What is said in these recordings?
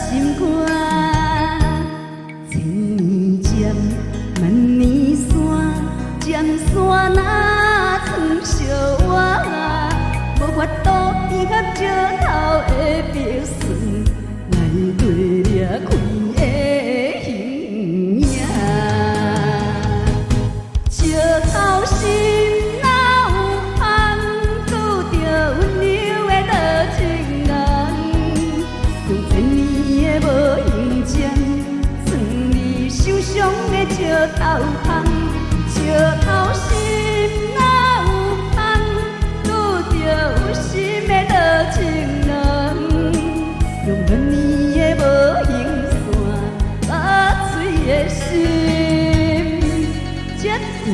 心肝。千年针，万年线，针线若藏相活，无法度甜合石头的白蒜，来对掠开的形影。石头心若有香，拄著温柔的多情人，用千年的无形针，藏你受伤的石头香。石头心若有香，拄著有心的多情人，用万年的无形线，把碎的心这甜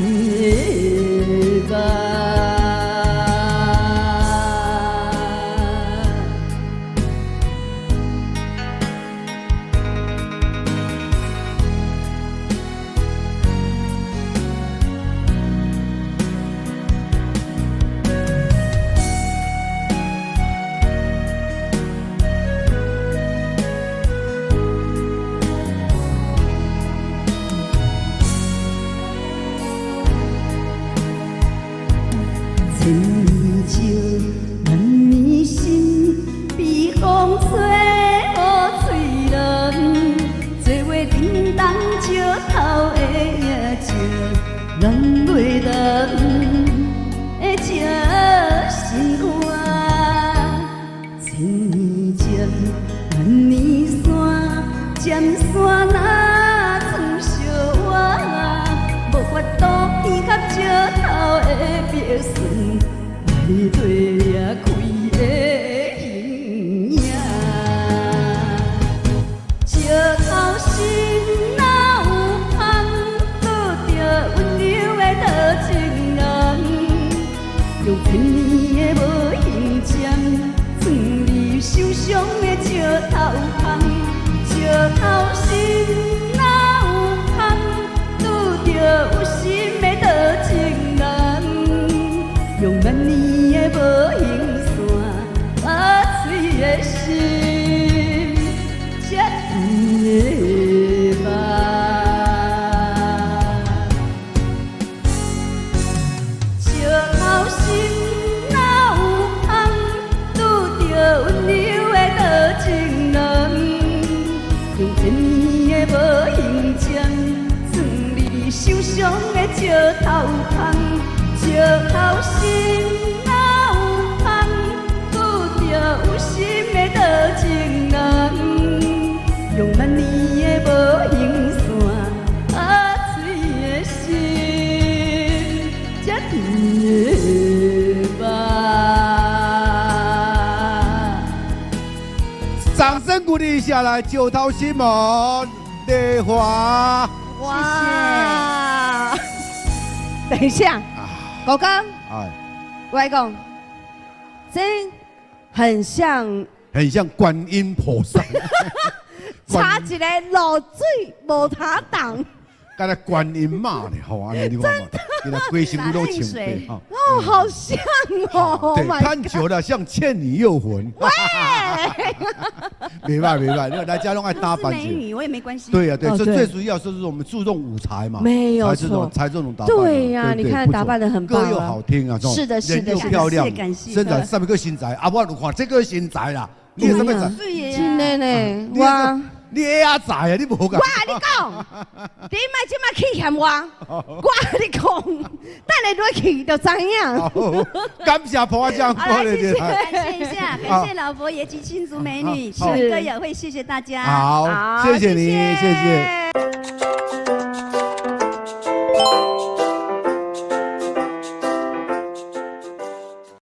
的梦。千年石，万年心，被风吹予碎软。做伙叮当石头的影子，人袂当的这心肝。千年针，万年线，针线若藏相活，无法度甜合石头的白蒜，来对掠开的形影。石头心若有香，拄著温柔的多情人，用千年的无形针，藏你受伤的石头香。石头心若有香，拄著有心的多情人，用万年的无形线，把碎的心这甜的梦。石头心若有香，拄著温柔的多情人，用千年的无形针，藏你受伤的石头香。石头心若有香，拄著有心的多情人，用万年的无形线，把碎的心这甜的梦。掌聲鼓勵一下來，石頭心門麗華。哇！等一下，哥哥，哎，我來講，這很像，很像觀音菩薩，差一个落水無塔擋。敢若觀音媽呢，好啊，你看嘛，給他規身軀攏穿白哈。哦，好像哦，對，看久了像《倩女幽魂》。喂，沒辦沒辦，你來家攏愛打扮。美女，我也沒關係。對呀，對，這最主要就是我們注重舞台嘛，沒有錯，才這種打扮。對呀，你看打扮得很棒，歌又好聽啊，是的，是的，人又漂亮，感謝。身材上面個身材，啊，我有看這個身材啦，你什麼材？真的呢，哇。你會仔在啊？你無講。我共你講，你莫這擺去嫌我，我共你講，等下落去就知影。感謝婆醬，好，謝謝，感謝一下，感謝老佛爺及新竹美女，是歌友會，謝謝大家。好，謝謝你，謝謝。